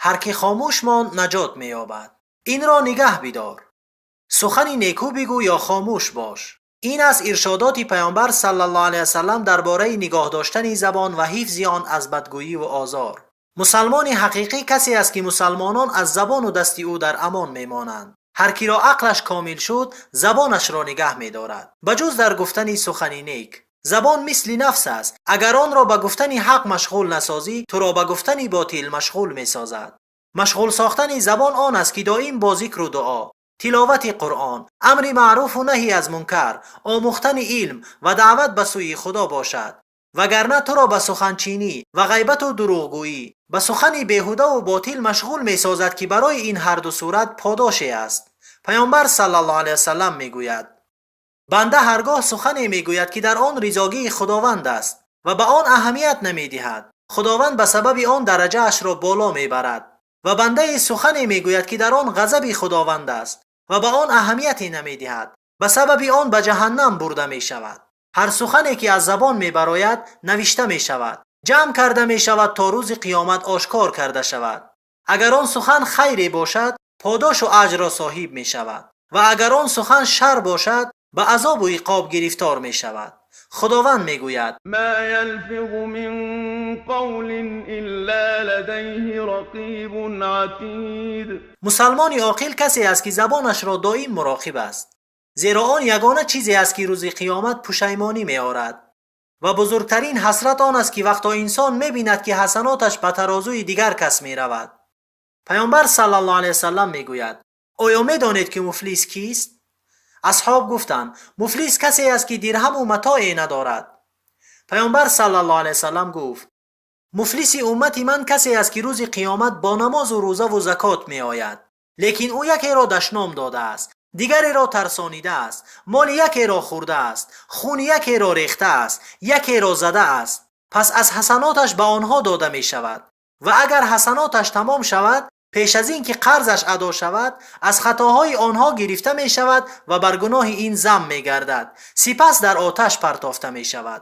Ҳар ки хомӯш монд, наҷот меёбад. Инро нигаҳ бидор. Сухани некӯ бигӯ ё хомӯш бош. Ин аст иршодоти Паёмбар саллаллоҳу алайҳи васаллам дар бораи нигоҳ доштани забон ва ҳифзи он аз бадгӯйӣ ва озор. Мусалмони ҳақиқӣ касе аст, ки мусалмонон аз забону дасти ӯ дар амон мемонанд. Ҳар киро ақлаш комил шуд, забонашро нигаҳ медорад, ба ҷуз дар гуфтани сухани нек. Забон мисли нафс аст. Агар онро ба гуфтани ҳақ машғул насозӣ, туро ба гуфтани ботил машғул месозад. Машғул сохтани забон он аст, ки доим бо зикру дуо, тиловати Қуръон, амри маъруфу наҳӣ аз мункар, омӯхтани илм ва даъват ба сӯи Худо бошад. Вагарна туро ба суханчинӣ ва ғайбату дурӯғгӯӣ, ба сухани беҳудаву ботил машғул месозад, ки барои ин ҳарду сурат подоше аст. Паёмбар саллаллоҳу алайҳи васаллам мегӯяд: банда ҳаргоҳ сухане мегӯяд, ки дар он ризогии Худованд аст ва ба он аҳамият намедиҳад, Худованд ба сабаби он дараҷаашро боло мебарад. Ва бандае сухане мегӯяд, ки дар он ғазаби Худованд аст ва ба он аҳамияте намедиҳад, ба сабаби он ба ҷаҳаннам бурда мешавад. Ҳар сухане ки аз забон мебарояд, навишта мешавад, ҷамъ карда мешавад, то рӯзи қиёмат ошкор карда шавад. Агар он сухан хайре бошад, подошу аҷрро соҳиб мешавад ва агар он сухан шар бошад, ба азобу иқоб гирифтор мешавад. Худованд мегӯяд: ما يلفظ من قول إلا لديه رقيب عتيد. Мусалмони оқил касе аст, ки забонашро доим муроқиб аст, зеро он ягона чизе аст, ки рӯзи қиёмат пушаймонӣ меорад. Ва бузургтарин ҳасрат он аст, ки вақто инсон мебинад, ки ҳасаноташ ба тарозуи дигар кас меравад. Паёмбар саллаллоҳу алайҳи васаллам мегӯяд: оё медонед, ки муфлис кист? Асҳоб гуфтанд: муфлис касе аст, ки дирҳаму матое надорад. Паёмбар саллаллоҳу алайҳи васаллам гуфт: муфлиси уммати ман касе аст, ки рӯзи қиёмат бо намозу рӯзаву закот меояд, лекин ӯ якеро дашном додааст, дигареро тарсонидааст, моли якеро хӯрдааст, хуни якеро рехтааст, якеро задааст. Пас аз ҳасаноташ ба онҳо дода мешавад ва агар ҳасаноташ тамом шавад, пеш аз ин ки қарзаш адо шавад, аз хатоҳои онҳо гирифта мешавад ва бар гуноҳи ин зам мегардад, сипас дар оташ партофта мешавад.